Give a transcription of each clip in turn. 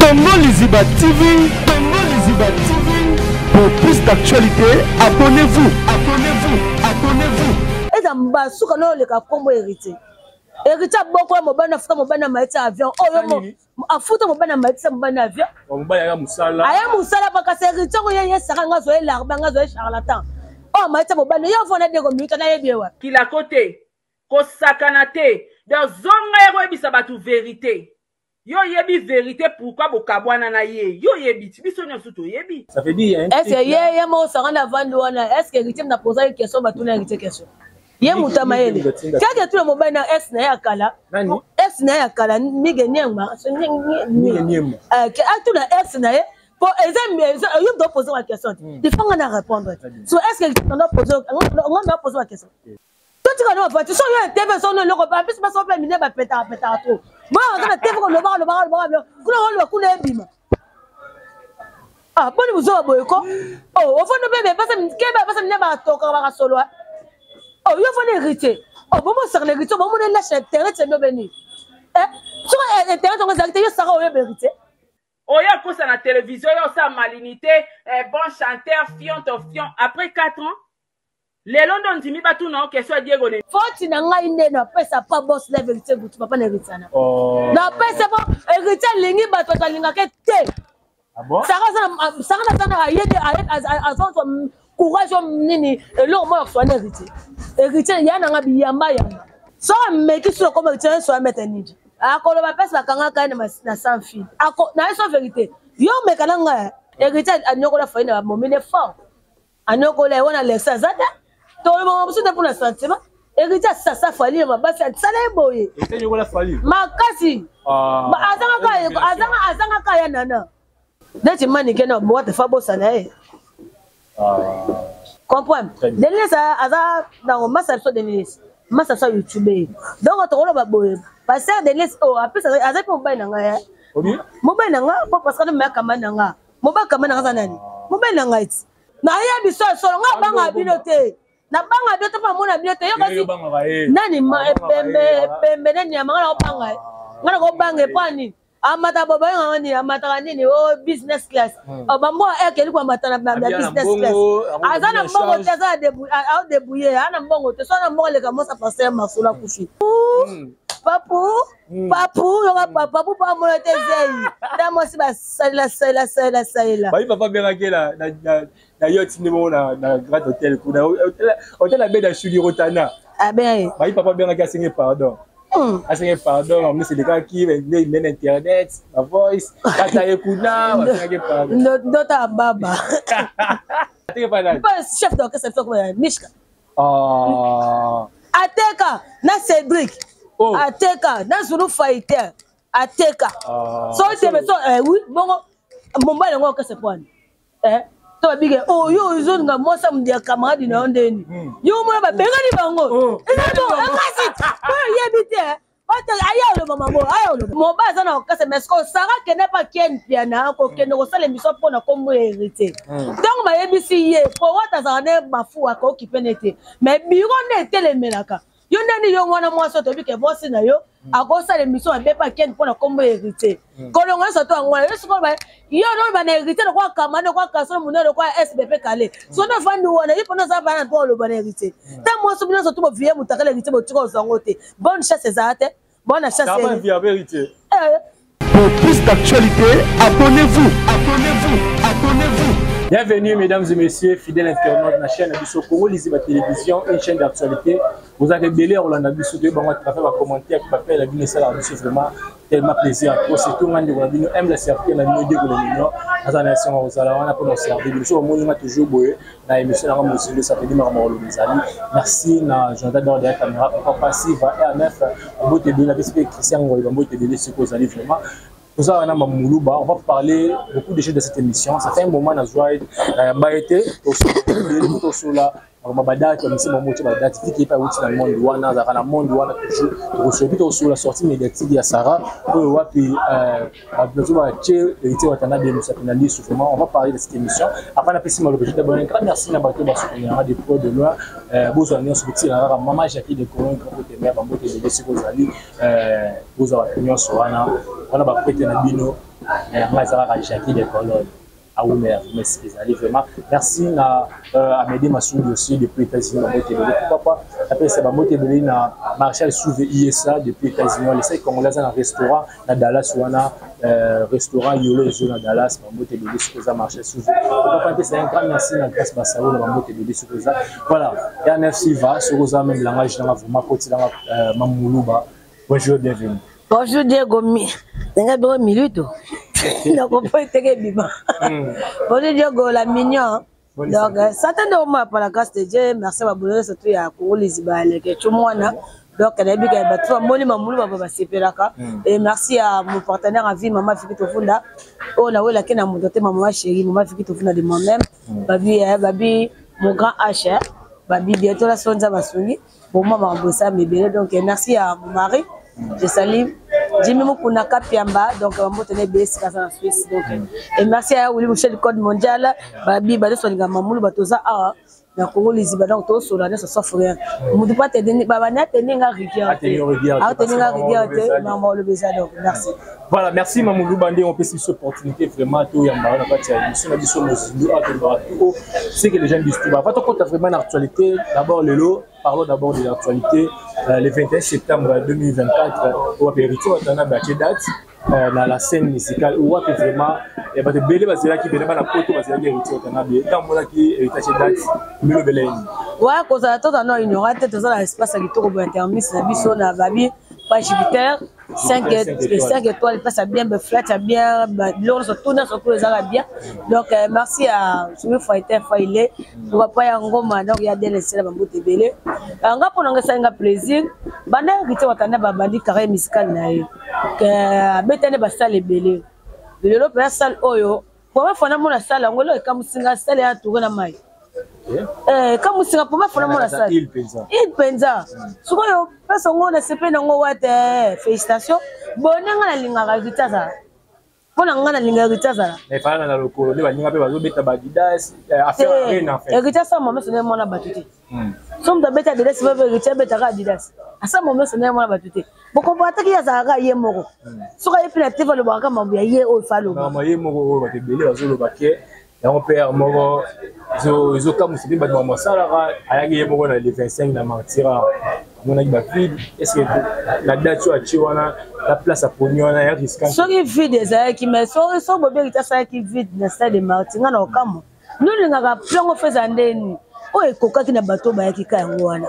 Congo Liziba TV, Congo Liziba TV. Pour plus d'actualités, abonnez-vous, abonnez-vous, abonnez-vous. Eza mbasuka no leka kombo héritier. Héritier boko ya mobali afuta mobali na maiti avion. Oyo oh, mo afuta mobali na maiti mobali na avion. Mobali aya musala. Aya musala bakasi héritier ngo ye saka nga zo ye larba nga zo ye charlatan. Oh maiti mobali yo fona deko mika na yebi wa. Kilako te. Kosakana te. Donc zonga ya koyebisa bato verite. Yo oyebi verite pourquoi bokabwana na ye. Yo oyebi ti biso nyonso toyebi. Ça veut dire est ce que ye ye moko sanga na vandi wana est ce que héritier na posa ye question batuna héritier question. Ye moto ya mayele. Kaka tuna mobali na ex na ye ya kala. Ex na ye ya kala Mige Niema. Mige Niema. Atuna ex na ye po eza yo moto opose ba question. Il faut nga na répondre. So est ce que nga pose nga pose ba question. Totika no bafati so yo tv so no eloko ba biso baso mpe mine bapetaka petaka trop bona baza na tv kolobaka lobaka lobaka kuna oloba kuna ebima ah boni bozoba boye ko oh ofandi mpe bepasa keba bapasa mine batokaka bakasoloa oh yo ofandi héritier oh bomosaka na héritier bomona lache na internet ya bino beni eh soki internet yango ezalaki te yo saka oyeba héritier. Oyo akosa na télévision yo osala malinité eh, bon chanteur fion to fion après 4 ans lelo nde ondimi batuna yo question ya Diego ne foti na ngai nde napesa pa boss la vérité gutu papa na héritier na oh. Napesa po héritier alingi bato bato alingaka te ah bon? Sara naza na aye te azozwa courage oyo nini eloko moko ya koswana héritier héritier ya nanga biyamba yamba soki ameki so okoma héritier so amete nini akoloba mpesi bakangaka ye na sans fil na ye so vérité yo omeka na ngai héritier anyokola fayi na bamomine fort anyokola ye wana alexa aza te tolobaka mosusu te mpona sentiment héritier asasa fali ya mabasi asala ye boye makasi ah. Azanga kaka ya nana neti manike na boite fa bosana ye ah. Comprendre Denis aza nango masa biso Denis masa biso youtube donc tokoloba boye pasteur Denis oyo oh, apesa aza mpe mobali na ngai mobali na ngai po parce que mayakama na ngai mobali kama na ngai aza nani mobali na ngai ti nayebi so solo ngai abanga bino te nabanga bino te mpo namona bino te yo kasi nani ebembe ebembe nani nyama ngai nakobanga ye ngai nakobanga epo nini amata bo bayengaka nini amataka nini o oh, business class hmm. oh, bambo ekeli koamata na business class aza na mbongo te aza aodebrouille aza na mbongo te so na mbongo aleka mosa pasteur masolo akufi hmm. Papu hmm. Papu yoka papu pa mona te zei ta mwasi basalela salela salela salela bayi papa abengaki na yo atindi bongo na grand hôtel kuna hôtel abeda shugi rotana abengaki bayi papa abengaki asenge pardon Hmm. Asenge pardon na misi elekaki nde na internet na voice kata ye kuna basengaki pardon ndota baba chef d'orchestre biso ya mishka ah. Ateka na Cédric oh. Ateka na Zulu fighter ateka ah, so tebe so eh, oui bongo mobali yango orchestre pwani eh to babike oh yo ozolinga mwasi ya camarade na yo ndeni hmm. Yo mona babengani bango oh. Eza kasi oyo oyebi te aya oloba mamo aya oloba mobali aza na orchestre mais sikoyo Sara kende pa Ken Piana kokende kosala émission mpo na kombo ya héritier ntango bayebisi ye po wata azalaka ne bafu akokipe ne te mais biro nde etelemelaka yo ndeni yo wana mwasi oyo toyebi ke mwasi na yo akosala émission mabe pa Ken mpo na kombo ya héritier kolongo nyonso to yango wana yo sikoyo yo oloba na héritier lokola kamani lokola kasolo monene lokola SBP kale so nde ofandi wana ye mpona oza bana mpo oloba na héritier ta mwasi bino nyonso to boviye motakala héritier botika ozwa yango te bonne chasse ezala te bonne chasse. Pour plus d'actualités, abonnez-vous, abonnez-vous, abonnez-vous. Bienvenue mesdames et messieurs, fidèles internautes de la chaîne Biso Congo Liziba Télévision, une chaîne d'actualité. Vous avez belé Rolanda Biso de bango à travers ba commentaire qui m'appelle la bino sala biso vraiment tellement plaisir. Pour surtout ngandi ko bino aime la servir na bino de ko mignon. Aza na songo kozala wana pour nous servir. Biso moni toujours boye na émission na mozindo ça veut dire makambo koloba ezali. Merci na Jonathan Dor derrière caméra, pourquoi pas Siva R9 mbote ebele na pesi mpe Christian Ngoyi bambote ebele sikoyo ozali vraiment toza wana mamuluba. On va parler beaucoup de choses de cette émission. Ça fait un moment nazwa nayamba ye te tosola makambo badate bamisi bango motie badate tiki epai awuti na monde wana azalaka na monde wana toujours tokosola mpe tokosola sortie médiatique ya Sarah oyo wapi bato batie héritier Watanabe mosapi na lisu. Vraiment, on va parler de cette émission. Avant napesi maloba, je d'abord un grand merci na bato basouteniranga de près de loin. Bozwa nyonso kotiela kaka mama Jackie de Colon grand pote mare bambote ebele soki ozali bozwa bato nyonso wana wana baprete na bino. Yango eza kaka Jackie de Cologne. Awumela vraiment esika ezali vraiment. Merci na Amédée Masudi aussi depuis États-Unis, bambote ebele. Pourquoi pas apesa bambote ebele na Marshal Souve ISA depuis États-Unis. Lesai congolais aza na restaurant na Dallas wana, restaurant Yolo ezo na Dallas, bambote ebele soki oza Marshal Souve. Pourquoi pas apesa un grand merci na Grâce Basao na bambote ebele soki oza. Voilà, RNF Silva soki oza même langage nanga vraiment kotilanga Mamuluba. Bonjour, bienvenue. Bonjour Diego, ndenge boko milito nakopo eteke ebima. Bonjour Diego, la mignon. Donc satan nde omaya par la grâce de Dieu, merci babolo surtout ya Congo Liziba leke chumwana. Donc nayebi ka bato bamoni mamulu baba basepelaka. Et merci à mon partenaire à vie, maman Fiki Tofunda. Oyo nawelaki na moto te, maman chérie, maman Fiki Tofunda de moi-même. Babi, babi mon grand H, babi bientôt la sonza basungi. Bon, moi, makambo esala ebele. Donc merci à mon mari, je salue Jimmy Mukuna Kapiamba, donc bambote na ebele esika aza na Suisse. Donc et merci à Willy Michel Code Mondial, babi bato balinga mamulu, bato oza awa na Congo Liziba, donc tosola nyonso sauf rien. Motu po ateni babani ateni nga rigueur te, ateni nga rigueur te, makambo oloba eza. Donc merci. Voilà, merci Mamoulou Bandé, on peut cette opportunité vraiment tout yamba na kati ya émission na biso mozindo a tolobaka tout ce que les gens disent tout. Ba tokota vraiment na actualité, d'abord lelo, parlons d'abord de l'actualité, le 21 septembre 2024, oyo Héritier Watanabe atie date na la scène musicale, oyo wapi vraiment bato ebele bazelaki pene bana poto bazelaki Héritier Watanabe. Ntango monaki Héritier atie date, milobela nini? Ouais, kozala toza no ignorant te, toza na espace ya kitoko boye, intermis na biso na babi page Jupiter 5 étoiles, place ya bien, baflat ya bien, biloko nyonso tout nyonso tout ezalaka bien. Donc merci à Sumi Fighter Faile, pourquoi pas ya Ngoma, donc ya DNC na bambote ebele. Nga mpo nanga esalinga plaisir banda Héritier Watanabe babandi carrière musicale na ye, abetani basale ebele. Lelo mpenza sale oyo première fois namona sale yango, eloko ekamusinga, sale ya entouré na mai, ekamusinga. Première fois namona sale il mpenza sikoyo mpesa ngo nasepeli nango wate. Félicitation bone, nga nalingaka Héritier azala, mpo na nga nalinga Héritier azala. Efana na lokolo nde baninga mpe bazobeta badidas affaire arena en fait. Héritier asala momeso nde mwana bato te. So moto abeti Adidas, mpe Héritier abetaka Adidas, asala momeso nde mwana bato te. Bokomprendre ataki ye azalaka ye moko, soki aye mpe na TV alobaka mambo ya ye oyo fa aloba. Ye moko oyo bato ebele bazoloba ke yango mpe ya moko ezokamwisa mpe bato makambo asalaka. Ayaki ye moko na le 25 na Martyrs, amonaki bavide. Est ce que na date oyo atie wana, na place aponi wana ya risquant? Soki vide ezalaki, mais soki bobeki te asalaki vide na stade de Martyrs, nga na okamwa. Nolingaka plango fo eza ndeni oyo ekokaki na bato oyo bayaki ka yango wana.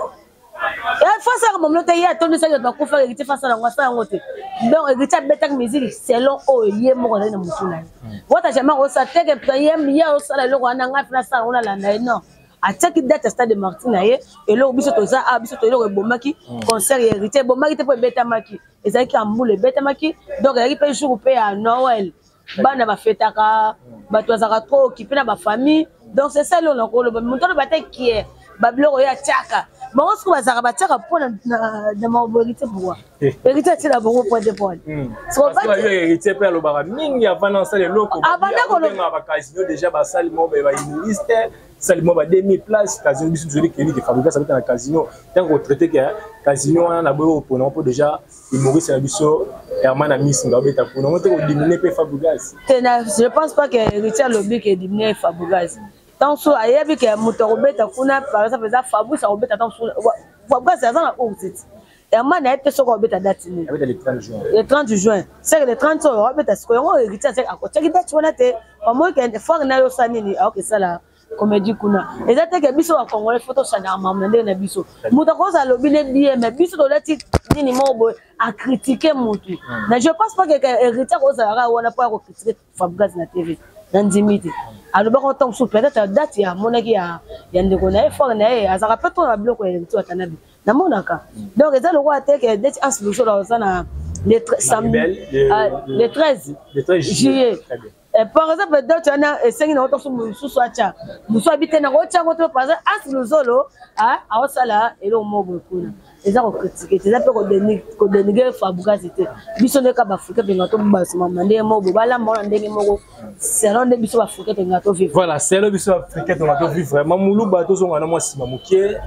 Fasalaka mamlo te, ye atondisaki bato bakufaki. Héritier fasala yango, asala yango te. Donc Héritier abetaki musique selon oyo ye moko azali na motu na ye. Wata jamais akosala teke ye ye osala eloko wana, ngai mpe nasala yango, nalanda ye. Non, atiaki date ya stade de Martyrs na ye. Eloko biso toza awa, biso to eloko ebomaki concert ya Héritier, ebomaki te mpo ebetamaki, ezalaki ya mbula ebetamaki. Donc ezalaki mpe jour mpe ya Noël, bana bafetaka, bato bazalaka trop occupé na bafamille. Donc c'est ça eloko nakoloba. Moto aloba te kie babiloko oyo atiaka bango, soki bazalaka batiaka mpo na makambo Héritier, pourquoi Héritier atiela bango point te point? Héritier mpe alobaka mingi avant nasala eloko. Abanda koloba bacasino déjà basali moko bahumoriste, sali moko ba 2000 place casino. Biso tozali keni ke Fabrice abeta na casino, ntango kotraite ke casino wana na boye opona mpo déjà humoriste na biso Herman Amis nga obeta kuna ngo te, kodimine mpe Fabrigas. Te, je pense pas que Héritier alobi ke dimine Fabrigas. Ntango so ayebi ke moto akobeta kuna, par exemple eza Fabrice akobeta, ntango so Fabrigas aza na oyo titi Herman ayebi te soki akobeta date nini. Le 30 juin. Le 30 juin, c'est que le 30 oyo akobeta sikoyo yango, Héritier akotiaki date wana te. Bamoyi ke foire na yo osala nini, akokesala comédie kuna. Eza te ke biso bacongolais fo tosangaka makambo na ndenge na biso. Moto akozala alobi ne bien, mais biso tolati nini moko boye acritique motu na. Je pense pas ke Héritier akozalaka wana mpo ya kocritique Fabrigas na TV. Na ndimi te. Alobaka ntango mosusu peut-être date ya amonaki ya ndeko na ye, fort na ye azalaka mpe to na biloko ya Héritier Watanabe namonaka. Donc eza lokola te ke neti Anse Lusolo aza na le 13 juillet, par exemple, date wana esengi nango ntango mosusu atya mosusu abi te nango otyango te. Par exemple Anse Luzolo aosala eloko moko boye kuna, eza kocritique te, eza mpe kodénigre Fabrigas te. Biso nde ka baafricain mpenga tobasima na ndenge moko boye, balamba na ndenge moko selon nde biso baafricain mpenga tovivre. Voilà, selon biso africain tonga tovivre. Mamuluba, tozonga na mwa nsima moke.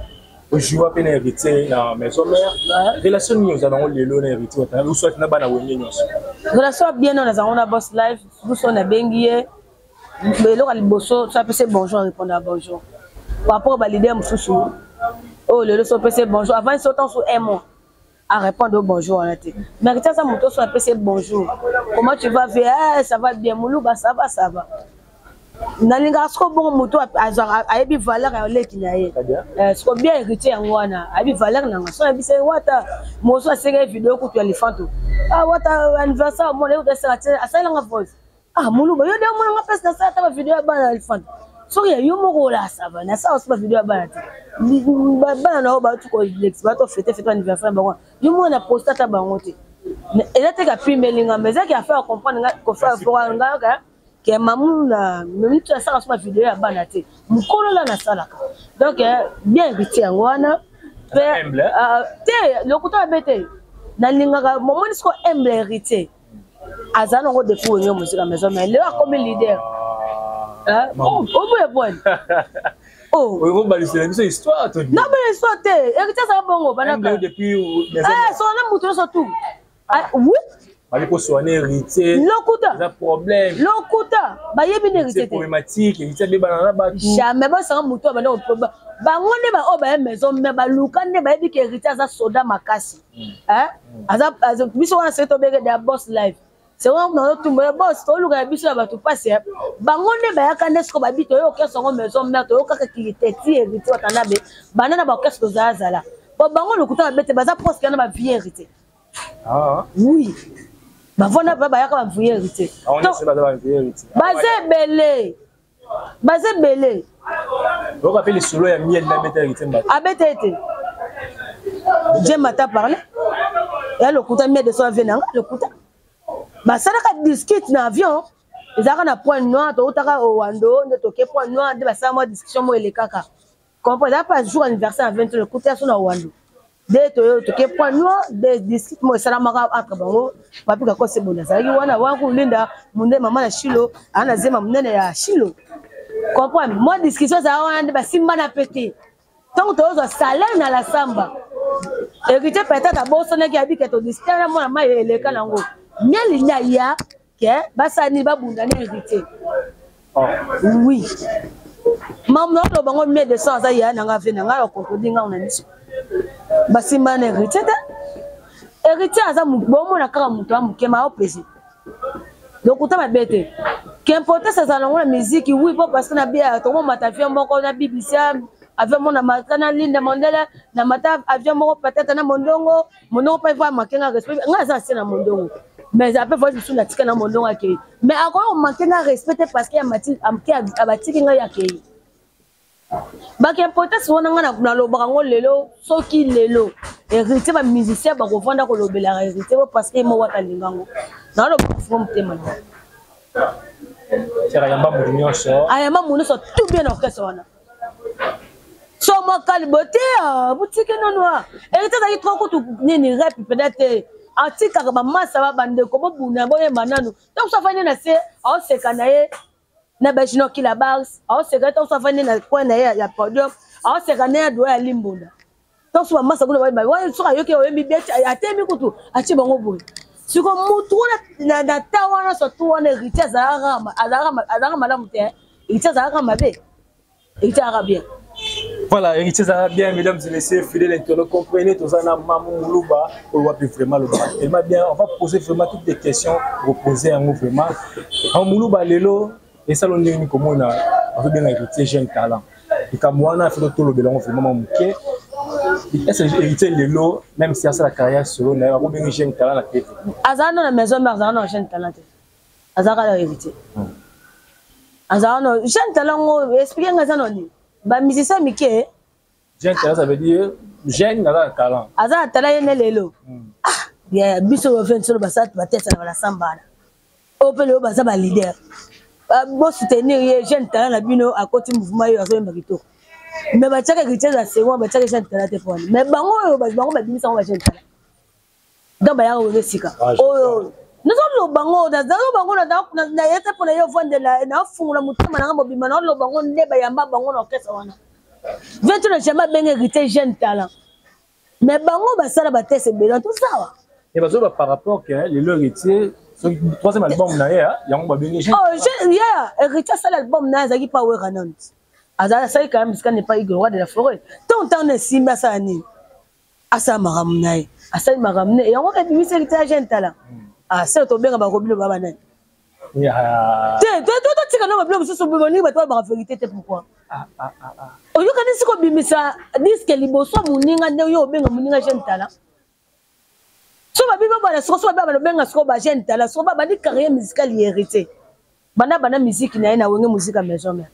Ojoua mpe na Héritier na Maison Mère. Relation nini oza nango lelo na Héritier Watanabe, ou soit na bana Wenge nyonso? Relation bien oyo nazango na Boss Life, biso nabengi ye, eloko ya liboso so apesi bonjour, arépondre ya bonjour. Par rapport baleader mosusu oyo lelo so opesi bonjour avant so ntango so un mois à répondre au bonjour wana te. Mais Héritier aza moto so apesi bonjour, comment tu vas? Vie, ça va bien, Moluba, ça va, ça va. Nalingaka siko bongo moto azwaka, ayebi valeur ya oleki na ye. Siko bien Héritier yango wana, ayebi valeur nanga. So ayebisa ye wata moso asenga ye video kutu ya lifanto, ah, wata anniversaire omona ye kutu asenga te, asalelanga voice: ah, Moluba, yo de omonanga mpesi nasala ata bavideo ya bana ya lifanto, soki ya yo moko olasa ba nasala so bavideo ya bana te, bana na yo bauti kolekisa, bauti fete fete anniversaire bango, yo moko na poste ata bango te. Eza te kapimelinga, mais ezaki affaire ya comprendre nga, kofa nga ke mamu na mutu asalaka so bavideo ya bana te, mokolo la nasalaka. Donc bien Héritier yango wana pe te, lokuta mabe te, nalingaka momoni siko humble. Héritier aza nango depuis Wenge Musica Maison, mais lelo akomi leader, oboye bwani. Obalisela biso histoire. Nabela histoire te, Héritier azala bongo banaka so na mutu nyonso tu, oui. Bali kosoane Héritier. Lokuta. Eza problème. Lokuta, bayebi na Héritier te. Problématique, Héritier abebana na bato. Jamais basanga motu abanda bango nde baoyo baya maison, mais baluka nde bayebi ke Héritier aza soda makasi, aza biso wana soki tobenge da Boss Live, c'est nazotumba boss, toluka ya biso ya bato mpasi. Bango nde bayaka nde siko babi toyo orchestre yango Maison Mère, toyokaka kiliteti Héritier Watanabe banda na baorchestre tozalazala po bango lokuta babete baza presque na bavie Héritier. Oui, bavanda mpe bayaka bavie Héritier, baza ebele, baza ebele. Oyoka mpe lisolo ya miel na abeta Héritier Mbata? Abeta ete je mata parle ya lokuta, miel de so ave nanga lokuta. Basalaka discute na avion, ezalaka na Pointe Noire, toutaka Owando nde toke Pointe Noire, nde basala mwa discussion moko elekaka comprend. Ezalaka pa jour anniversaire ya 20, lokuta so na Owando nde toyo toke Pointe Noire, nde discute moko esalamaka entre bango. Papi Kakose bonde azalaki wana wana kolinda munde mama na Shilo, aa na zema monene ya Shilo, comprendre mwa discussion ezalaka wana nde basimbana pe te. Ntango tozwa salaire na la samba, Héritier peut-être abosanaki, abike todiscute na mwana mai eleka nango mieli nde aya ke basala nini, babunda na Héritier. Oui, mamu na oloba ngo miel de sang aza ya nanga ve nanga ya contredire ngango na miso, basimba na Héritier te. Héritier aza bomona kaka moto ya mokema aopese lokuta mabe te, qu'importance azala nango na musique. Oui, po parce que na bia tokomata avion moko na BBC, avion moko na mata na Linda Mondele, na mata avion moko peut-être na Mondongo. Mondongo mpe va manke nga respect, nga aza asie na Mondongo, mais ape voyage mosusu natika na Mondongo akei, mais akoki komanke nga respect te parce que abatiki ngai akei. Baki importance wana nga nalobaka yango lelo, soki lelo Héritier, bamusicien bakovanda kolobelaka Héritier po parce que ye moko atalinga yango, nalobaka fungo motema na Ayamba moto nyonso. Ayamba moto nyonso tout bien na orchestre wana. So mokali bote butike nono, Héritier azalaki trop kutu nini rep peut-être atikaka bamasa ba bandeko bobuna boyemba nanu. Ntango so afandi na se, aoseka na ye na bajino kila bars, aoseka ye. Ntango so afandi na coin na ye ya podium, aoseka na ye adoa ya limbonda. Ntango so bamasa kuna bayemba wana, soki ayoki oyembi bien, atemi kutu atie bango boye. Siko mutu wana na ta wana, surtout wana Héritier azalaka malamu te, Héritier azalaka mabe, Héritier azalaka bien. Voilà, Héritier ça bien, mesdames et messieurs, fidèles internautes, comprenez, tout ça, Mamou Moulouba, vraiment le tellement bien. On va poser vraiment toutes les questions, reposer un mot vraiment. Mamou Moulouba, lelo, et ça, l'on dit comment on a bien Héritier jeune talent. Et comme moi, on a fait tout le bilan vraiment moqué. Est-ce que Héritier lelo, même si c'est la carrière solo, on a bien jeune talent la TV? Azana na Maison Mère, azana jeune talent. Azaka na Héritier. Azana no jeune talent ngo expliquer nga za noni. Ba musicien mike. Jeune talent, ça veut dire jeune aza na talent. Aza na talent ye ne lelo. Ah, ya biso ba 20 solo basala batesa na basambana. Oyo mpe lelo baza ba leader. Bo soutenir ye jeune talent na bino akoti mouvement oyo azoyemba kitoko. Mais batiaka Héritier na second, batiaka jeune talent te pona. Mais bango oyo bango babimisa bango ba jeune talent. Donc bayaka kozo sika. Oyo nazoloba ngo, nazoloba ngo naye te mpona ye ovandela, nafungola motema nanga mobima, naoloba ngo nde bayamba bango na orchestre wana. Vieux Tshole jamais abenga héritier jeune talent. Mais bango basala ba test ebele tozawa. Et bazo par rapport que lelo héritier soki troisième album na ye yango babengi jeune. Oh jeune yeah, héritier asala album na ye azalaki pa Werra nanu. Azali asali quand même jusqu'à n'est pas le roi de la forêt. Tant tant na simba asala nini? Asala makambo na ye. Asali makambo na ye. Yango ebimisi héritier jeune talent. Ah, c'est tobenga ba robino baba nani? Te totika na babilo mosusu bolingi bato balobaka verité te pourquoi ah, ah, ah, oyokanisi kobimisa diske liboso moninga nde oyo obenga moninga jeune talent so babi babala siko so babi balobenga siko ba jeune talent siko babandi carrière musicale ya héritier banda banda musique na ye na wenge musique ya maison mère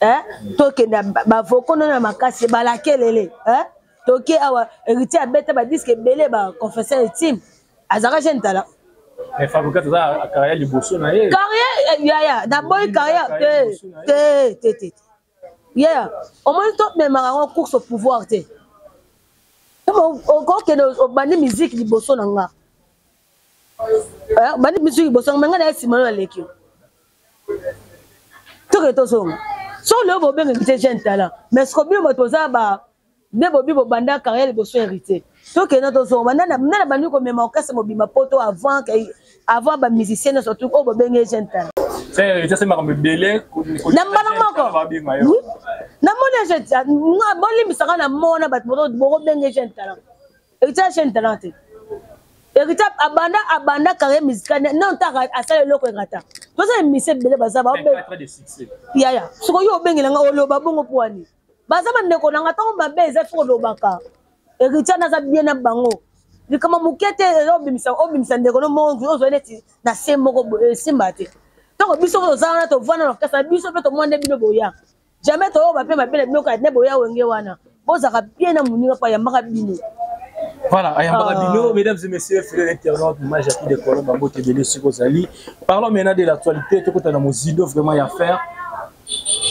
eh? Tokenda bavoko nono ya makasi balakelele eh? Toke awa héritier abeta badiske ebele baconfesseur intime azalaka jeune talent. Mais Fabricat aza carrière liboso na ye. Carrière yaya naboyi carrière te te te te yaya omoni tomemaka yango course au pouvoir te okokende obandi musique liboso na nga obandi musique liboso me nga na ye nsima no naleki yo toke tozonga soki lelo bobengaki te jeune talent mais siko bino bato oza ba nde bobi bobanda carrière liboso héritier tokenda tozonga nde na bandi komema orchestre mobimba poto avant avant bamusicien nyonso tu oyo bobenge jeune talent na mbala moko namoni bolimbisaka na mona bato bokobenge jeune talent. Héritier jeune talent te. Héritier abanda abanda carrière musicale non ta asala eloko erata. Toza émission ebele baza ba yaya sikoyo yo obengela nga oloba bongo mpo wani baza bandeko na nga ntango mabe eza fo olobaka. Héritier naza bien na bango likambo moke te eza obimisa obimisa ndeko no moko ozwa neti na se moko esimba te. Ntango biso toza wana tovanda na orchestre biso mpe tomona nde bino boya jamais toyoba mpe mabe na bino kaka nde boya wenge wana bozalaka bien na moninga mpo ayambaka bino. Voilà, Ayambaka ah. Bino, mesdames et messieurs, fidèles internautes, moi Jackie de Colombe, Bambo Tebele, Sikozali. Parlons maintenant de l'actualité, tout côté dans Mozido, vraiment, il y a à faire.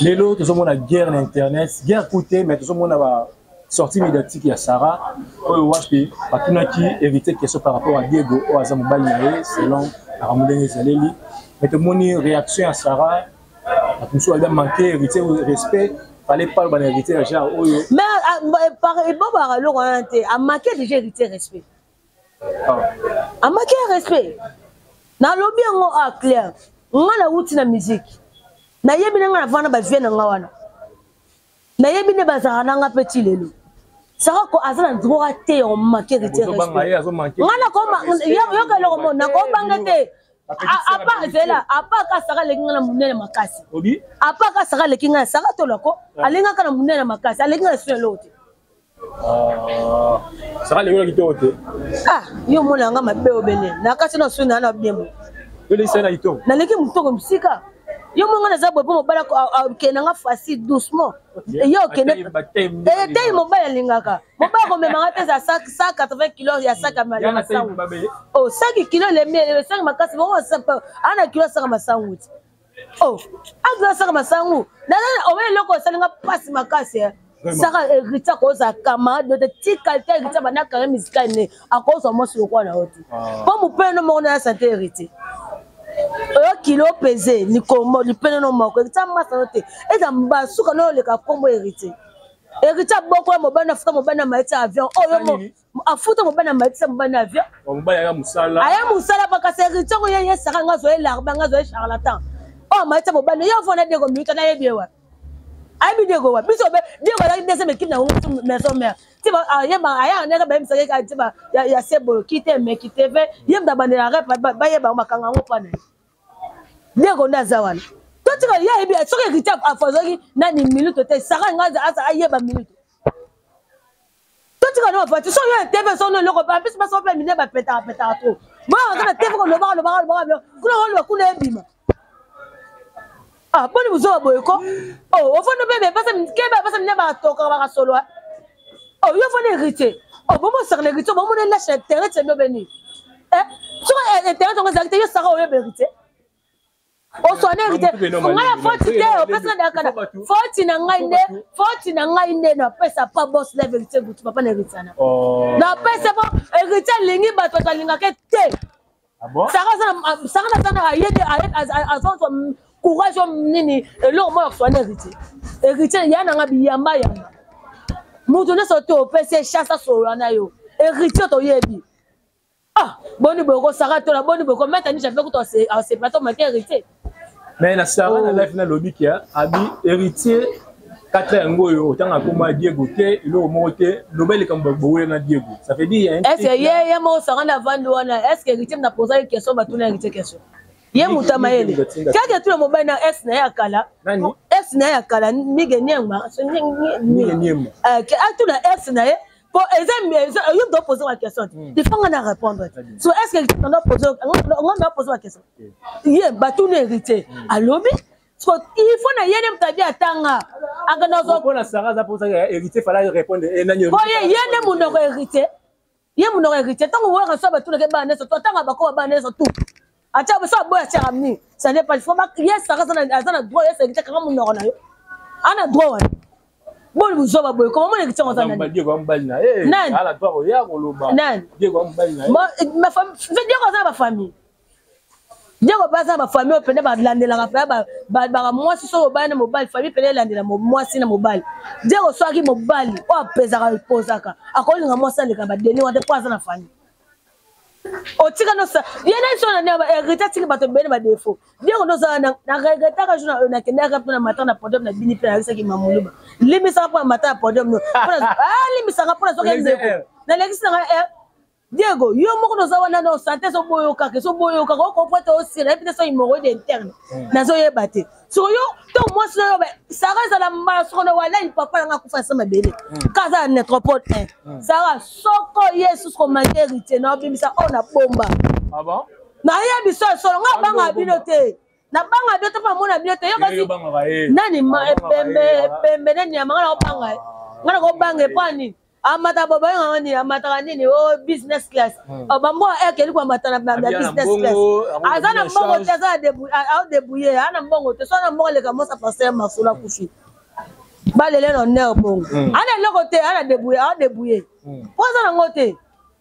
Lelo, tout le monde a guerre d'internet, guerre coûtée, mais tout le monde a sortie médiatique ya Sarah, oyo wapi, batunaki hérité question par rapport à Diego, oyo aza mobali na ye, selon makambo ndenge ezaleli. Mais tomoni réaction ya Sarah, bato mosusu baza manquer héritier respect, fallait pas bana héritier ya genre oyo. Mais ebobaka eloko wana te, amanke déjà héritier respect. Amanke respect, nalobi yango a clair. Nga nauti na musique, nayebi na nga navanda bavie na nga wana, nayebi nde bazalaka na nga mpe ti lelo. Saka ko aza na droit te ya komanke héritier respect. Nga nakoyoka eloko mo nakobanga te apa zela apa ka saka aleki nga na monene makasi, apa ka saka aleki nga na saka tolako alingaka na monene makasi, aleki nga na sino eloko te. Saka aleki na kitoko te. Ah, yo omona nga mabe obene nakasi na sino na bien bo naleki motoko mosika. Yo monga naza boye mpo mobali akende nga facile doucement, ye okende etei mobali alingaka mobali akomemanga te eza 180 kilo ya saka masangu o 5 kilo elemi esanga makasi bongo ana kilo asaka masangu ti o akilo asaka masangu obe eloko esalinga mpasi makasi. Saka héritier akozala camarade te, tikali te. Héritier banda carrière musicale ne akozwa mwasi lokola na yo te mpo mopene moko na ya sante. Héritier oyo kilo pese likombo lipene no moko héritier amasa no te eza mbasuka no oleka kombo héritier. Héritier abokola mobali na afuta mobali na maiti ya avion oyo, afuta mobali na maiti ya mobali na avion aya mosala pakasi. Héritier ngo ye yesaka nga azwa ye larba, nga azwa ye charlatan oyo maiti ya mobali ye ofona Diego Milita nayebi ye wapi, ayebi Diego wapi. Biso Diego azalaki deuxième équipe na maison mère ti ayaka ndenge bayebisaki ti ya seboyo kite meki tv ye moto abandela rep bayeba bakanga yango mpa na ye. Diego nde aza wana totika ye ayebi soki héritier afazwaki nani minute te saka nga aza ayeba minute totika no bafati soki yo tv soki no eloko bapesi baso mpe mine bapetaka petaka trop boyaka na tv kolobaka lobaka lobaka kuna oloba kuna ebima. Ah, boni bozoba boye ko oh ofandi mpe bepasa kebe bapasa mine batokaka bakasoloa oh yo ofandi héritier oh bomosaka na héritier bomona lâche internet se bino beni soki internet yango ezalaki te yo saka oyeba héritier oswana héritier ngai ya foti te opesaka dakana foti na ngai nde foti na ngai nde napesa pa boss la vérité gutu papa na héritier na napesa po héritier alingi bato bato alingaka te. Saka naza na aye azozwa courage nini eloko moko ya koswana héritier. Héritier ya nanga biyamba yamba. Moto nyonso to opesi ye chance asolola na yo. Héritier toyebi. Ah, boni boye Sarah Tola, boni boye meta ni jamais kutu asepela to manque héritier. Mais na Sarah na life nalobi ke abi héritier kata yango oyo otanga kombo ya Diego te, eloko moko te, loba likambo bowe na Diego. Ça veut dire est-ce que ye ye moko Sarah na vandi wana, est-ce que héritier na poser question batuna héritier question? Ye moto ya mayele kaka tuna mobali na ex na ye ya kala, ex na ye ya kala Mige Niema, atuna ex na ye po eza yo dois poser ma question, il faut nga na répondre. So est-ce que nga poser nga poser ma question, ye batuna héritier alobi so il faut na ye nde moto abi atanga akenda mpona Sarah aza mposa héritier fala répondre nani po ye ye nde monoko héritier, ye monoko héritier. Ntango waka so batunaka bana nyonso to atanga bakoba bana nyonso tout atia so aboya atiaka nini, ça n'est pas, il faut ye Sarah aza na droit. Ye héritier kanga monoko na yo, ana droit wana. Boni buzoba boye, koma mona héritier aza nani? Diego mobali na ye. Nani? Ala droit koya koloba. Nani? Diego mobali na ye. Diego aza na bafamille, Diego mpe aza na bafamille oyo pene balandelaka mpe baka mwasi. Soki obali na mobali, famille pene elandela mwasi na mobali. Diego soki mobali oyo apezaka epozaka, akolinga mwasi aleka badeni wana te mpo aza na famille. Otika nosa ye na so na héritier atiki bato ebele badefo. Diego nozala na regretaka jour nakendaka mpo na mata na podium na bini mpe nayebisaki mamuluba limbisaka mpo na mata ya podium no limbisaka mpo na soki ndeko nalekisi nanga. Diego yo moko noza wana no sante ezoboyo kaka, ezoboyo kaka okopo te osila yebi te so hémorroïde interne nazoyeba te. Soko yo to mwasi na yo Sara ezala mbala soko na walai papa nanga akufa asa mabele kaza na nétropole 1. Sara soko ye susu komanke héritier na obimisa oyo na bomba nayebi so solo nga banga bino te, nabanga bino te mpo namona bino te. Yo kasi nani ebembe ebembe nani yama nga nakobanga ye, nga nakobanga epo nini amata bo bayengaka nini, amataka nini o business class, bambo ekeli koamata na business class. Aza na mbongo te, aza aodébrouille, aza na mbongo te. So na mbongo aleka mosa pasteur masolo akufi balele na honneur bongo, ana eloko te, ana débrouille, aodébrouille po aza nango te.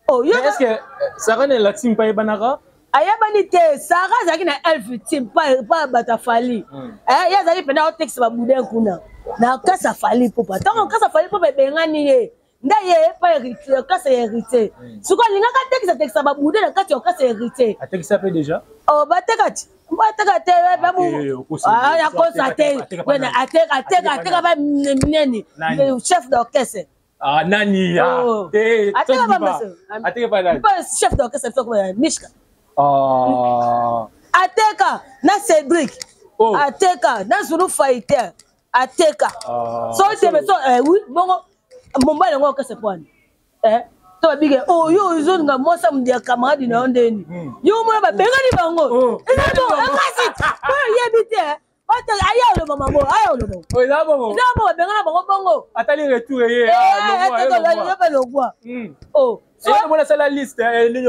Est-ce que Sarah na la team pa yebanaka? Ayebani te. Sara azalaki na Elf team pa bato afali, ye azalaki mpena aotekisa baboudin kuna na kasa Fally Pupa. Ntango kasa Fally Pupa ebengani ye nde ye pa héritier, kasa ya héritier sikoyo alingaka atekisa tekisa baboudin na kati ya kasa ya héritier. Atekisa mpe déjà? Bateka ti bateka te, akosa te, ateka ba nini, chef d'orchestre. Ah, nani? Ah, oh. Te, ateka ba ateka pa nani? Chef d'orchestre Mishka. Ah. Ateka na Cédric. Oh. Ateka na Zulu Fighter. Ateka. Ah. So tebe so eh oui, bongo mobali yango orchestre poani. Eh to babike oh yo ozolinga mwasi ya camarade na yo ndeni yo mona babengani bango eza bongo ekasi oyo oyebi te. Aya oloba mamo, aya oloba. Eza bongo. Eza bongo, babengana bango bongo. Atali retour ye. Yo mpe logwa. Oh mona asala liste nini,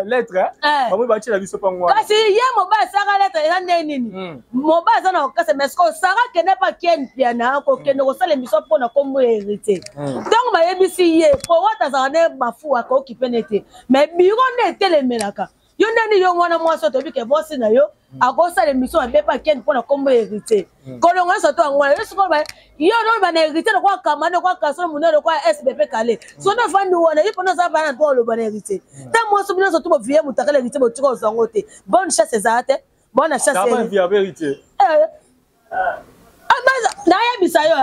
lettre bango batiela biso mpango wana. Kasi ye mobali asaka lettre eza nde nini, mobali aza na orchestre, mais sikoyo Sara kende mpa Ken Piana kokende kosala émission mpo na kombo ya héritier. Ntango bayebisi ye po wata azalaka nde bafu akokipe ne te, mais biro nde etelemelaka yo ndeni yo mwana mwasi oyo toyebi ke mwasi na yo akosala émission mabe mpe akende mpo na kombo ya héritier kolongo nyonso to yango wana. Yo sikoyo yo oloba na héritier lokola kamani, lokola kasolo monene, lokola SBP kale so nde ofandi wana ye mpona oza bana mpo oloba na héritier te. Mwasi bino nyonso to bovie motakala héritier botika ozwa yango te. Bonne chasse ezala te, bonne chasse nayebisa yo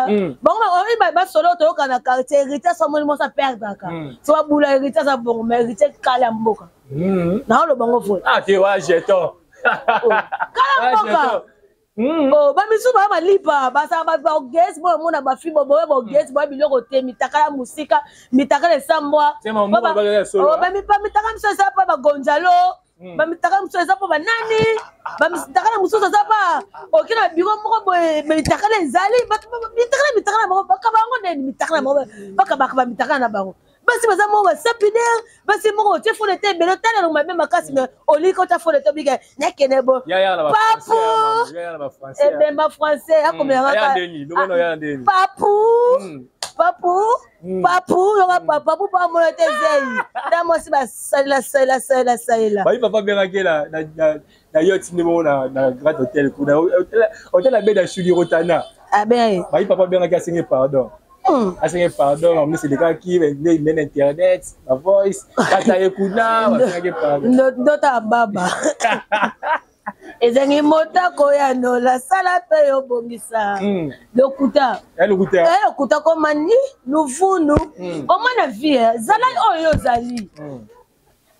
bango basolo toyoka na quartier. Héritier so amoni mwasi aperdraka so babula héritier aza bongo, mais héritier kala ya mboka naoloba ngo voi. Kala mboka bamisusu baya balipa basala baogesi boyo omona bafi boye baogesi boya biloko te, mitakala mosika, mitakala esambwa, bamitaka miso eza mpa bagonzalo, bamitaka mosusu eza mpo banani, bamitakala mosusu eza pa oke na biro moko boye mitakala ezali mitakala mitakala bango bakaba yango ndeni mitakala bango bakabaka bamitakala na bango. Basi baza moko basapidere, basi moko otie fone te ebele otala elongo mabe makasi, me oliki otya fone te obike nakende bo papu ebemba français akomelaka papu papu papu yoka papu pa mona te zei ta mwasi basalela salela salela salela. Bayi papa bengaki. Na yo tinde bongo na Grand Hotel kuna. Hotel abeda Shugi Rotana. Abenga ye. Bayi papa abengaki asenge pardon. Asenge pardon, mamisi elekaki nde nde na internet, na voice, kata ye kuna, basengaki pardon. Ndota ya baba. Ezangi motako ya nola sala mpe yo bongisa. Lokuta. Ya lokuta. Ya lokuta koma ni luvunu. Omona vie, zala oyo ozali.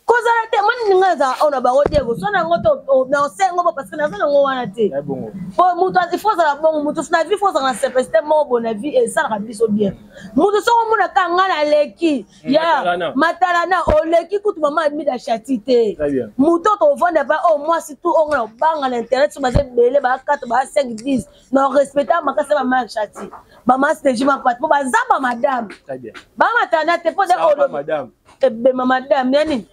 Kozala te moni ninga ezala oyo na bango te so na yango to na osengo bo parce que naza nango wana te po moto il faut ozala bongo moto na vie faut ozala na simplicité moko bo na vie esalaka biso bien moto soko omona ka nga naleki ya matalana oleki kutu mama amida chati te moto tovanda pa oyo mwasi tu oyo nga na obanga na internet so baza ebele ba 4 ba 5 10 na respecta makasi bama chati bama steji mapati po baza ba madame bamatalana te po ebema madame ya nini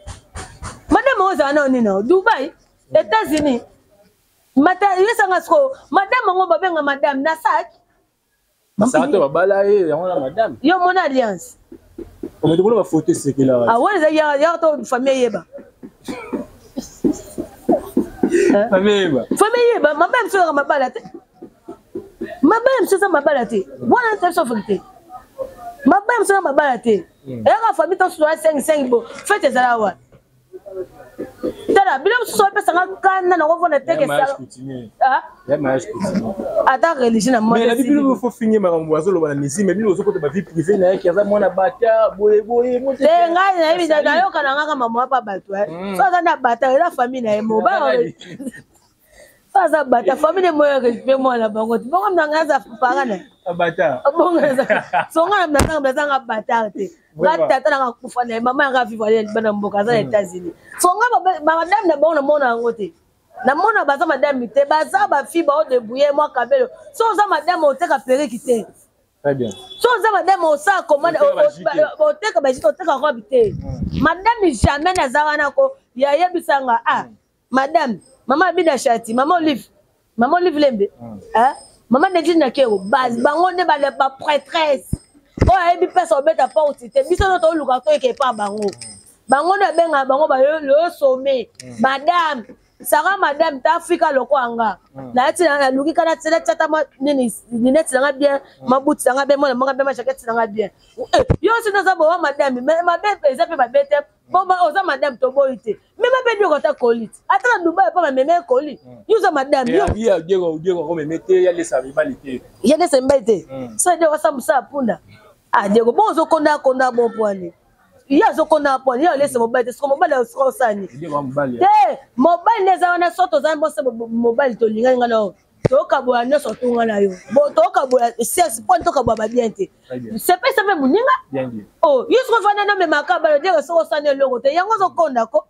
madame oyo ozala nao nini nao Dubai, États-Unis mata yesanga sikoyo madame yango babenga madame na sak basaka to babala ye yango na madame yo mona alliance omete kuna bafoto esekela ah wana eza yaka to famille eyeba. Famille eyeba. Famille eyeba mabala mosusu ezaka mabala te, mabala mosusu eza mabala te wana te biso vérité, mabala mosusu eza mabala te. Eyaka famille to susu 5 5 bo fete ezala wana. Tala bilo mosusu opesanga kanda na kovanda teke ata religion na mona bino faut finge makambo azoloba na musique, mais bino ozokota ba vie privée na ye ki aza mwana bata boye boye. Te, ngai nayebi nayoka na ngaka mama pa bato so aza na bata eza famille na ye mo so aza bata famille ne moyo respect mwana bango te bongo na ngai aza para na bata bongo so ngai na nazanga nazanga bata te. Nga tata nanga kufa na ye, mama yanga vivre ale bana mboka aza na États-Unis. So nga bamadame na bango namona yango te, namona baza madame te, baza bafille baodebrouille mwa kabelo. So oza madame oteka perruque te. Très bien. So oza madame osala commande oteka bajite, oteka robe te. Madame jamais naza wana ko yayebisanga ah madame mama Abida Shati, mama Olive, mama Olive Lembe, mama Nedine Nakero, bango nde baprêtresse oyo ayebi mpesa obeta porte te. Biso nde toluka toyeke epa bango, bango nde abengaka bango le sommet. Madame Sara, madame ta Afrika lokola nga nayati naluki kana natiata mwa nini linete nanga bien, mabuti nanga bien, mwana manga bien, majaketi nanga bien. Yo osi naza bowa madame mabe eza mpe mabe te po oza madame toboyi te mema mpe Diego ata koli te ata na Dubai mpo bameme koli yo oza madame. Yo Diego akomeme te, yalesa mibali te. Yalesa mibali te. So Diego asa mosala punda. Ah Diego bon ozokonda konda bon poani ye azokonda pwani ye alesa mobali te. Soko mobali soko osani te mobali nde eza wana. So tozali mbose mobali tolingani nga na oyo tokabola nyonso tunga na yo tokabola sexe mponi tokabola babien te sepesa mpe moninga o yo soko ofanda nomemaka balo Diego soko osani eloko te yango ozokonda ko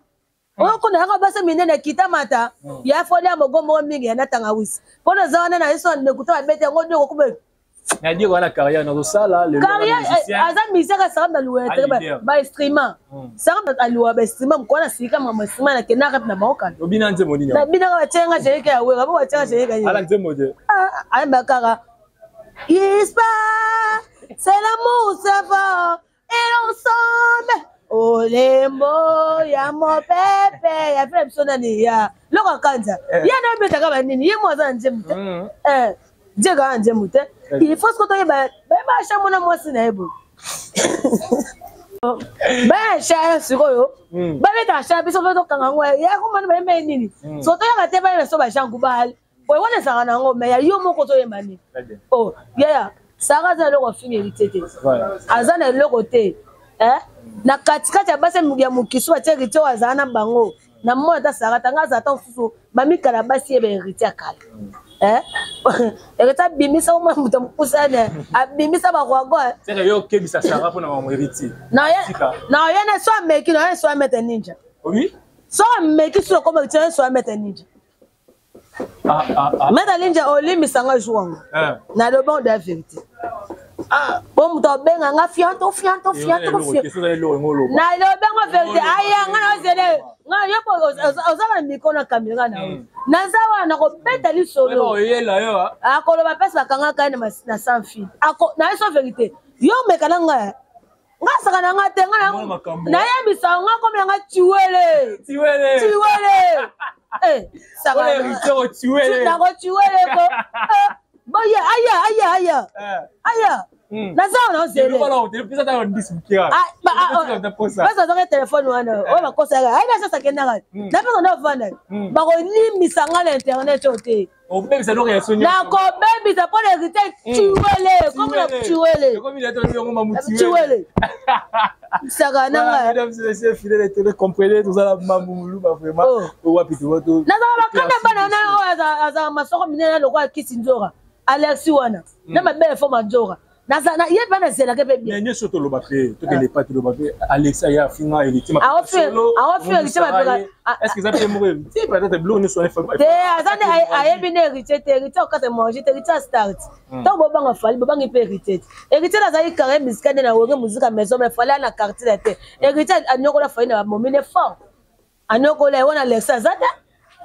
oyokonda yanga basi minene kita mata ya foli ya mogomboko mingi ya natanga wisi mpona oza wana na ye so nekuta babete yango Diego kube. Na Diego wana carrière nazosala. Carrière aza musicien ka saka na luwa te ba instrument saka aluwa ba instrument mokwana sika mama instrument na kenda rap na bango kala. Obina nzembo nini? Na bina ka batenga jerike ya wera bo batenga jerike ala nzembo te. Ayemba kaka Ispa c'est l'amour, c'est fort et l'ensemble olembo ya mopepe ya fela biso nani ya loko kanza ye na obetaka banini ye mo aza na nzembo te Diego aza na nzembo te. Il faut siko toyeba bayeba asha mona mwasi na ye boye baya sha sikoyo babetaka sha biso mpe tokanga yango ya komana bayemba ye nini so toyaka te bayeba so bajean Gubal oyo wana ezalaka na yango mais ya yo moko ozoyemba nini o yaya Sara aza na eloko afinga Héritier te, aza na eloko te na katikati ya basi ya mokisu batia Héritier oyo azala na bango na mona ata Sara tanga azala ta mosusu bamikala basi ye baHéritier ya kala. Héritier abimisa omwa moto mopusane abimisa barwago. Yo okebisa Sara mpona makambo Héritier. Na oye na so ameki na oye so amete ninja so ameki so okoma so amete ninja. Maître Ninja olimbisanga jour yango nalobi yango da vérité po moto abenga nga fianto fianto fianto, nalobi yango vérité aya nga na ozele nga yo po oza na micro na caméra na yo naza wana nakobeta lisolo akoloba mpesi bakangaka ye na sans fil na ye so vérité yo omeka na ngai nga asaka na nga te nga nayebisa nga komi na nga tiwele tiwele. Nakotiwele ko. Boya, aya, aya, aya. Aya. Naza wana ozele. Basa azaka telefone wana oyo bakosaka ayi na sasa akendaka napesa nde ovanda bakolimbisa nga na internet oyo te. Nakobebisa mpo na héritier tiwele komona tiwele tiwele saka nanga. Nazala bakanda bana na oyo azala masoko minene lokola kisi nzora Alexi wana na mabele fo manzora ye mpe nazelaka mpe bien. Nyonso toloba mpe tokende pa toloba mpe Alex aya afinga héritier. Aofinga héritier mapeka. Est ce que eza mpe moko héritier peut-être biloko nyonso? Te, aza nde ayebi nde héritier te. Héritier okata manger te, héritier astart. Ntango bobanga Fally, bobangi mpe héritier te. Héritier azali carré musique nde na Wenge Musica Maison, mais Fally ana quartier na te. Héritier anyokola Fally na bamomine fort, anyokola ye wana. Alex aza te,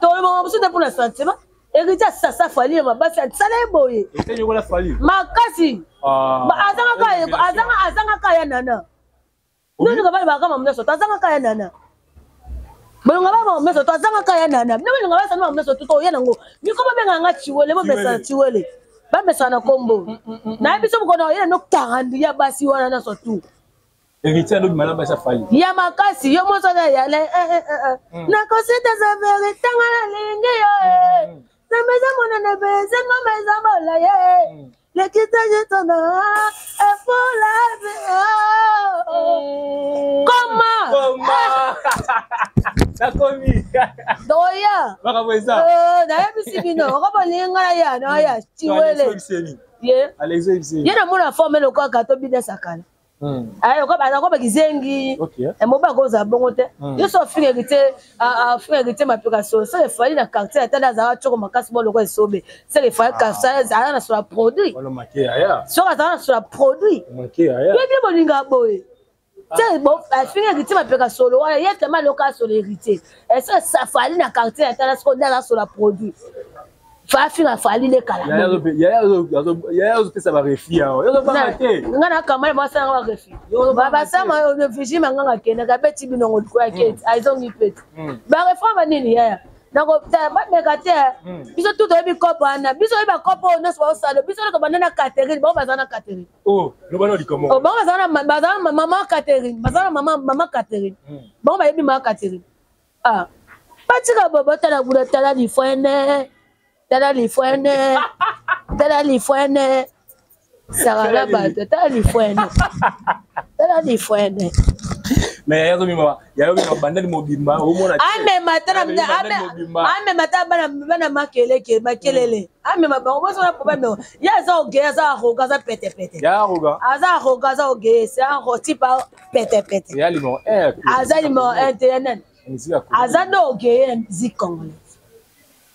tolobaka mosusu te mpona sentiment. Héritier asasa Fally ya mabasi, asala ye boye makasi, azangaka ya nana noninga bana bakama nyonso to azangaka ya nana bolingo ba nyonso to azangaka ya nana bino bolingo basana nyonso to toya nango miko babengaka nga Chiwele, bomesana Chiwele, bamesana na kombo nayebi biso mokona oyena no 40 ya basi wana nyonso tu. Héritier alobi malamu basi afali. Ya makasi yo moso aza yale nakosita saveri ntango nalingi yo nzambe eza monene beze ngoma eza molaye lekita jetona efula. Koma. Nakomi. Doya. Makambo eza. Nayebisi bino okobolinga na ya noya Chiwele ye ye namona forme lokola gato binesa kala akoba kizengi moba akozala bongo te. Yo so ofinga héritier, afinga héritier mapeka solo seke efali na quartier atali azalaka tioko makasi bo lokola esobe seke efali aza na sola produit soki azala na sola produit yo bino bolingaka boye te. Afinga héritier mapeka solo wana ye tellement aloka asolo héritier ese safali na quartier atala siko nde aza sola produit fa afinga Fally nde kala. Yaya azopesa barefus awa, yozobanga te. Nga na kamale basalanga barefus, basama vigime nganga akendaka abeti binongo likolo ya keti azongi peti barefus banini yaya bameka te. Biso tu toyebi kopo wana, biso oyebi bakopo oyo nyonso baosala. Biso nyonso banda na Catherine, bango bazala na Catherine, bango bazala na mama Catherine, bazala na mama Catherine, bango bayebi mama Catherine. Ah, batika bobo, tala kuna, tala lifwene, tala lifwene, tala lifwene, sakala bato, tala lifwene, tala lifwene. Mais yaya azomema, yaya omema bandali mobimba omona. Amema tala, amema ta bana, bana makeleke makelele, amema bango bosona problème. Ye aza orgueil, aza arrogant, aza petepete. Ya arrogant. Aza arrogant, aza orgueil, c'est un type petepete. Ya numéro 1. Aza numéro 1 te ya nani? Aza nde orgueil na musique congolaise,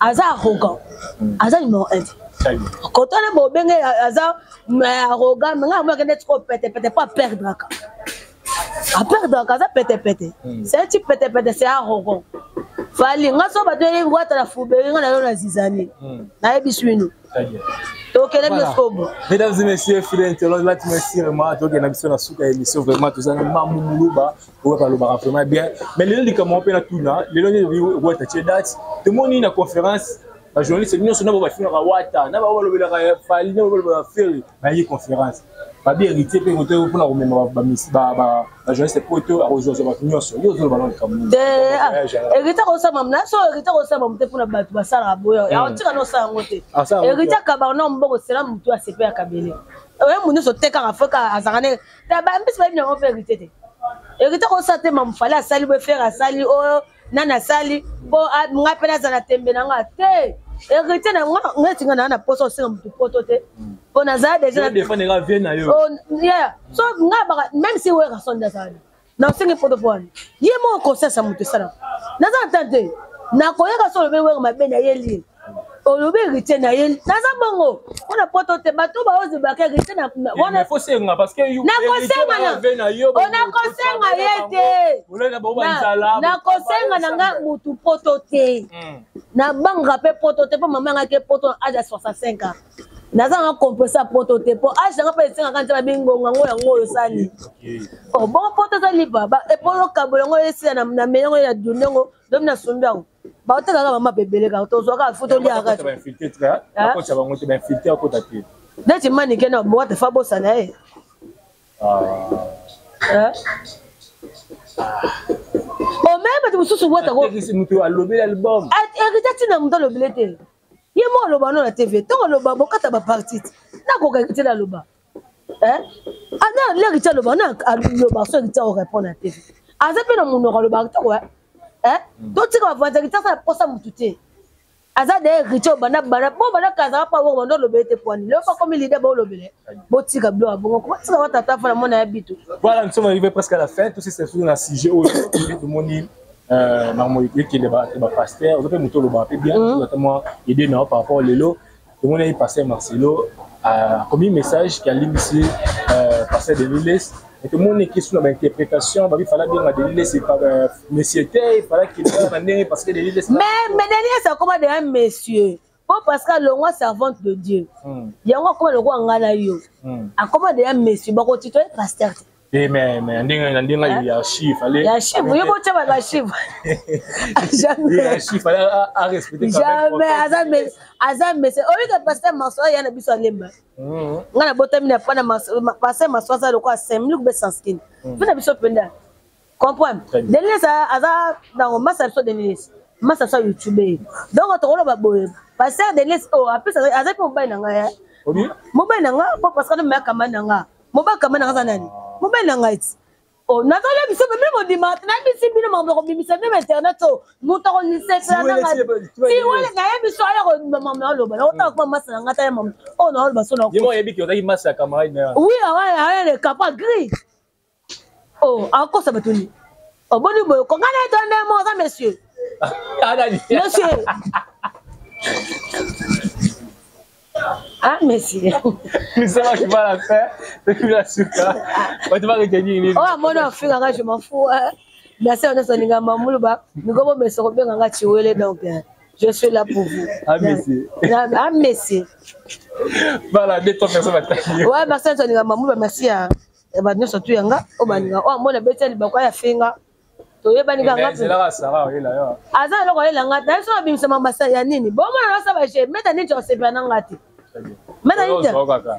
aza arrogant, aza numéro 1 te. Kotana bobenge aza arrogant, mais ngai amonaka neti ko petepete po aperdraka, aperdraka, aza petepete, c'est un type petepete, c'est arrogant. Fally nga so bato wata na fubeli nga na yo na zizani nayebi bino tokende biso. Mesdames et messieurs, fidèles internautes, là, merci vraiment. Tokende biso na suka émission vraiment tozana Mamu Muluba oyo balobaka vraiment bien. Mais lelo likambo mpe na tuna lelo nde Wata tie date, tomoni na conférence bajournaliste nyonso na bo bafingaka Wata na bao balobelaka Fally na bao balobelaka Ferre bayaki conférence babi héritier mpe kote mpona komema bajournaliste poto akozwazwa bato nyonso. Yo ozoloba na likambo nini? Te, héritier akosala na so, héritier akosala te mpona bato basalaka boye, akotika na osala yango te. Héritier akabaka na mbongo sela motu asepe akabele oye mundu nyonso te kaka fo kaka azalaka ne bambisi bayebi yango mpe. Héritier te, héritier akosala te. Mamufali asali boye, Ferre asali oyo, nani asali mpo nga mpe nazala na tembe na nga te. Héritier na nga neti nga naa na posa osenga motu poto te mpo nazala déjà so nga baka même si weka so nde azala na osengi poto mpo wana ye moko conscience ya moto esalaka naza na tan te nakoyaka so olobi weka mabe na ye lie olobi héritier na ye naza bongo mpona poto te. Bato baozebaka héritier. Nakosenga ye te, nakosenga na nga mutu poto te, nabangaka mpe poto te mpo mama yanga ke poto na age ya 65 ans. Naza nga compresse ya poto te mpo age nanga mpe esengaka nzambe bingonga ngo yango oyo osali bongo poto eza lipa epo okabola yango esila na meyango ya dunde yango lobi na sumbi yango. Baotekaka bamapa ebele kaka, tozwaka fo toliaka. Bakotisa bango te, bainfiltre akota te. Neti manike na boite fa bosana ye. Omeme bato mosusu bwatamoto alobeli album. Hérité ntina moto alobele te, ye mo aloba no na TV. Ntongo aloba bokata baparti te, nakoka hérité naloba ana hérité aloba na aloba so hérité akorépondre na TV, aza mpe na monoko alobaka kitoko. Totika bavanza hérité asala posa motu te, aza de héritier. Obanda banda bo banda kazaka mpo awoko banda olobele te poani lelo bakomi leader, baolobele. Botika biloko ya bongo, botika watata fana mona ya bitu. Voilà, nous sommes arrivés presque à la fin. Tout c'est sur un sujet oyo tomoni makambo ekende bapasteur oza mpe moto olobaka mpe bien, ata mwa idée na yo par rapport lelo tomoni ayi pasteur Marcelo akomi message ki alimbisi pasteur Denis Lessie. Tomoni question na bainterprétation babi fala benga Denis Lessie monsieur te, efalaki na ndenge parce que Denis Lessie Mais Denis Lessie akoma de un monsieur po parce que alongwa servante de Dieu, yango akoma lokola ngai na yo, akoma deya monsieur, bakotito ye pasteur te. Eh, mais ndenge na ndenge hiérarchie fallait hiérarchie yo botia ba chiffre. Jamais hiérarchie fallait à respecter. Jamais, aza mais aza monsieur oyo ka pasteur Marceau ya na biso alemba. Nga na botami na pana pasteur Marceau aza lokola 5000 be sans skin mpe na biso mpenza comprendre. Denis aza nango masa biso, Denis masa biso youtube. Donc tokoloba boye, pasteur Denis oyo apesa aza mpe mobali na ngai, mobali na nga po parce que mayakama na nga, mobali kama na nga aza nani? Mobali na ngai ti nazolia biso bino mondima, nayebisi bino makambo kobimisa bino internet o moto akonisepela nanga tiwele. Nayebi so aya komama naoloba nakotala kuma masa na ngai tala mama oyo naoloba so. Oui, aya le kapa gris oh akosa bato ni oboni boye konga na eto nde mo aza monsieur monsieur. Ah, monsieur. Nous sommes arrivés à la fin. C'est la suka. On va retenir. Oh, mon enfant, je m'en fous. Merci, on est sur Mamoulouba. Nous avons monsieur Robert Chiwele, donc je suis là pour vous. Ah, monsieur. Ah, monsieur. Voilà, deux, trois personnes Ouais, merci, Antoine Mamoulouba, merci à bato nyonso tu yanga oyo balinga oyo amona beti ya libako ya finga toyebani kaka aza eloko ayelanga te so abimisa mambasa ya nini bomona nasa baje meta nini osepela nanga te meta nini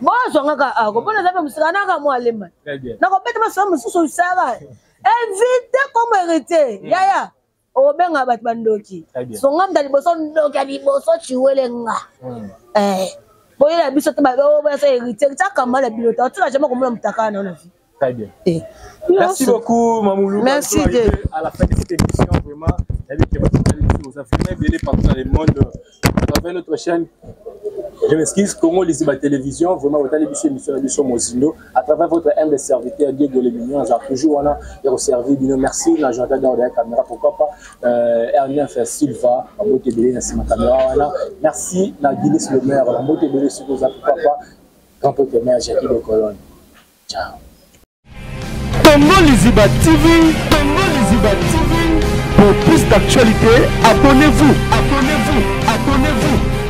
bozwanga ka ako mpona eza mpe mosika naka mwa alemba nakobeta masolo mosusu sara invité comme héritier yaya obenga bato bandoki songa mta liboso ndoki ya liboso chiwele nga boyela biso te boyasa héritier tiakamba na bino te otika jamais komona motakala na na vie. Très bien. Eh. Merci beaucoup, Mamoulou. Merci. À la fin de cette émission, vraiment, vous avez vraiment partout dans le monde. À travers notre chaîne, je m'excuse, Congo Liziba Télévision, vraiment, vous allez émission émission Mozindo, à travers votre humble serviteur, Diego Le Mignon, nous toujours on a servi. Merci, la Jonathan derrière la caméra, pourquoi pas, R9 Silva, Mamote Belé, na caméra, voilà. Merci, la Guinness Le Maire, Mamote Belé, pourquoi pas, grand pote maire Jackie de Colonne. Ciao. Congo Liziba TV, Congo Liziba TV. Pour plus d'actualités, abonnez-vous, abonnez-vous.